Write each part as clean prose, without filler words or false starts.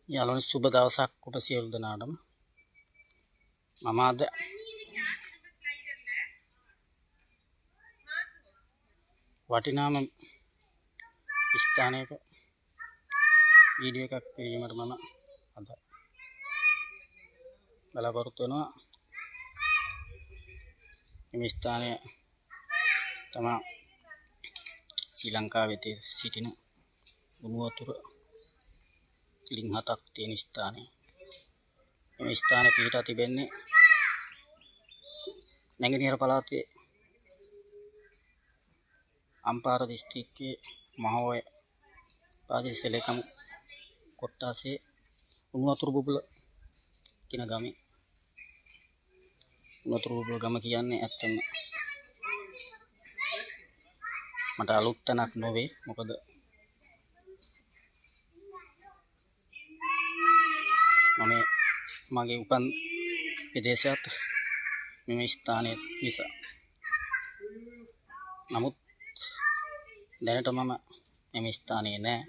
යාළුවනේ සුබ දවසක් ඔබ සියලු දෙනාටම. මම අද වටිනාම ස්ථානයක වීඩියෝ එකක් කිරීමට මම අද බලාපොරොත්තු වෙනවා. මේ ස්ථානය තමා ශ්‍රී ලංකාවේ සිටින උණු වතුර ලිං හතක් තියෙන ස්ථානය. මේ ස්ථානය පිහිටා තිබෙන්නේ නැගෙනහිර පළාතේ අම්පාර දිස්ත්‍රික්කයේ මහෝය ප්‍රාදේශීය ලේකම් කොට්ටාසේ උණු වතුර බුබුල කියන ගමේ. උණු වතුර බුබුල ගම කියන්නේ ඇත්තම මට අලුත් තැනක් නොවේ. මොකද මම මගේ උපන් ප්‍රදේශයත් මෙම ස්ථානය නිසා. නමුත් දැනට මම මෙම ස්ථානයේ නෑ.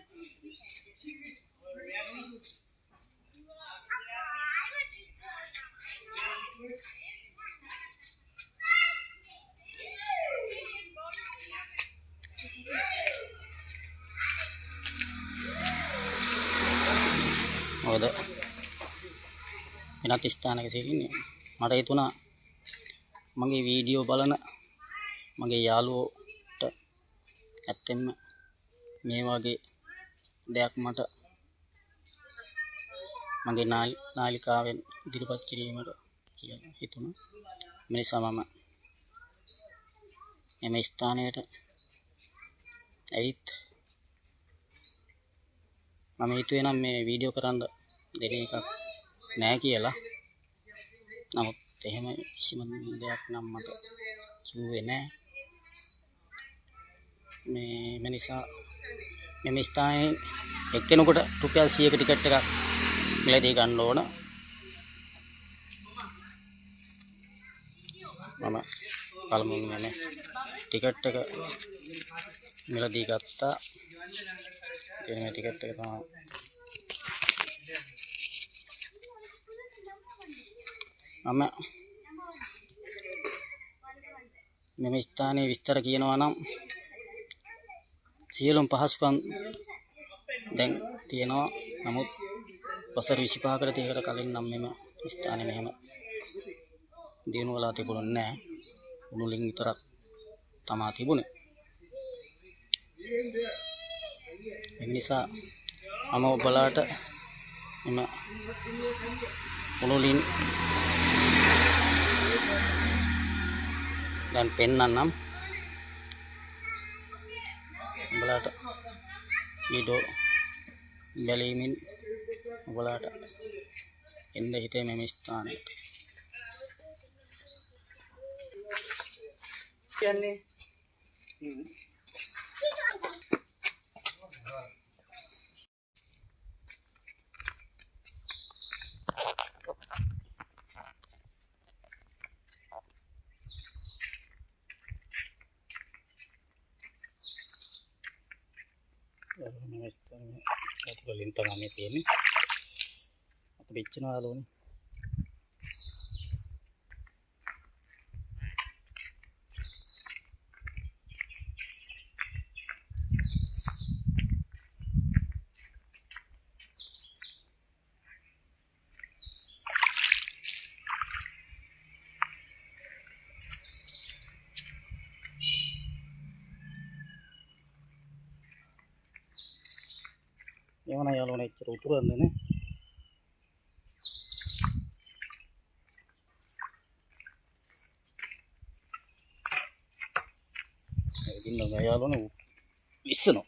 මොකද වෙනත් ස්ථානයක සිටින්නේ. මට හිතුණා මගේ වීඩියෝ බලන මගේ යාළුවෝට ඇත්තෙන්ම මේ වගේ දෙයක් මට මගේ නාලිකාවෙන් ඉදිරිපත් කිරීමට කියලා හිතුණා. මේ නිසා මම එම ස්ථානයට ඇවිත් මම හිතුවේ නම් මේ වීඩියෝ කරන්න දෙන එකක් නෑ කියලා. නමුත් එහෙම කිසිම දෙයක් නම් මට කිව්වේ නෑ. මේ නිසා මෙම ස්ථානයේ එක්කෙනෙකුට රුපියල් 100ක ටිකට් එකක් මිලදී ගන්න ඕන. මම පළමුවෙන්ම මේ ටිකට් එක මිලදී ගත්තා. ඉතින් මේ ටිකට් එක තමයි මම මෙම ස්ථානයේ විස්තර කියනවා නම් සියලුම පහසුකම් දැන් තියෙනවා. නමුත් වසර 25කට 30කට කලින් නම් මෙම ස්ථානය මෙහෙම දියුණු වෙලා තිබුණේ නෑ. උණු ලිං විතරක් තමා තිබුණේ. ඒ නිසා මම ඔබලාට මෙම උණු ලිං දැන් පෙන්වන්නම්. ඔබලාට වීඩියෝ බැලීමෙන් ඔබලාට එන්න හිතේ මෙම ස්ථානයට. කියන්නේ මේ ස්ථානයේ වතුර ලින් තමයි මේ තියෙන්නේ. අත පිච්චෙනවා යාළුවනේ. ඒවන යාළුවනේ එච්චර උතුරන්නේ නේ. ඉතින් නම් යාළුවනේ විස්සනවා.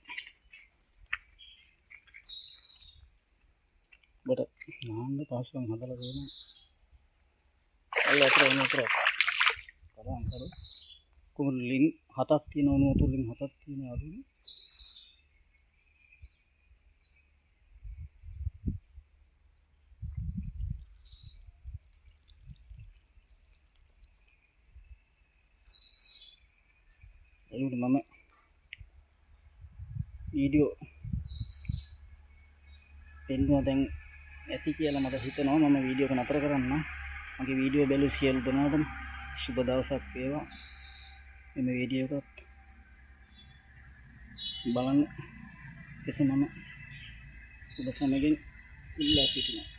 ඔබට නාන්න පහසුකම් හදලා තියෙනවා. අල්ල අතර උණු වතුර කරන් කරු. කොහොම ලින් හතක් තියෙන උණු වතුර ලින් හතක් තියෙන යාළුවනේ. ඒකට මම වීඩියෝ පෙන්නුවා දැන් ඇති කියලා මට හිතෙනවා. මම වීඩියෝ එක නතර කරන්න. මගේ වීඩියෝ බැලු සියලු දෙනාටම සුබ දවසක් වේවා. මේ වීඩියෝ එකත් බලන්න ලෙස මම ඔබ සමගින් ඉල්ලා සිටිනවා.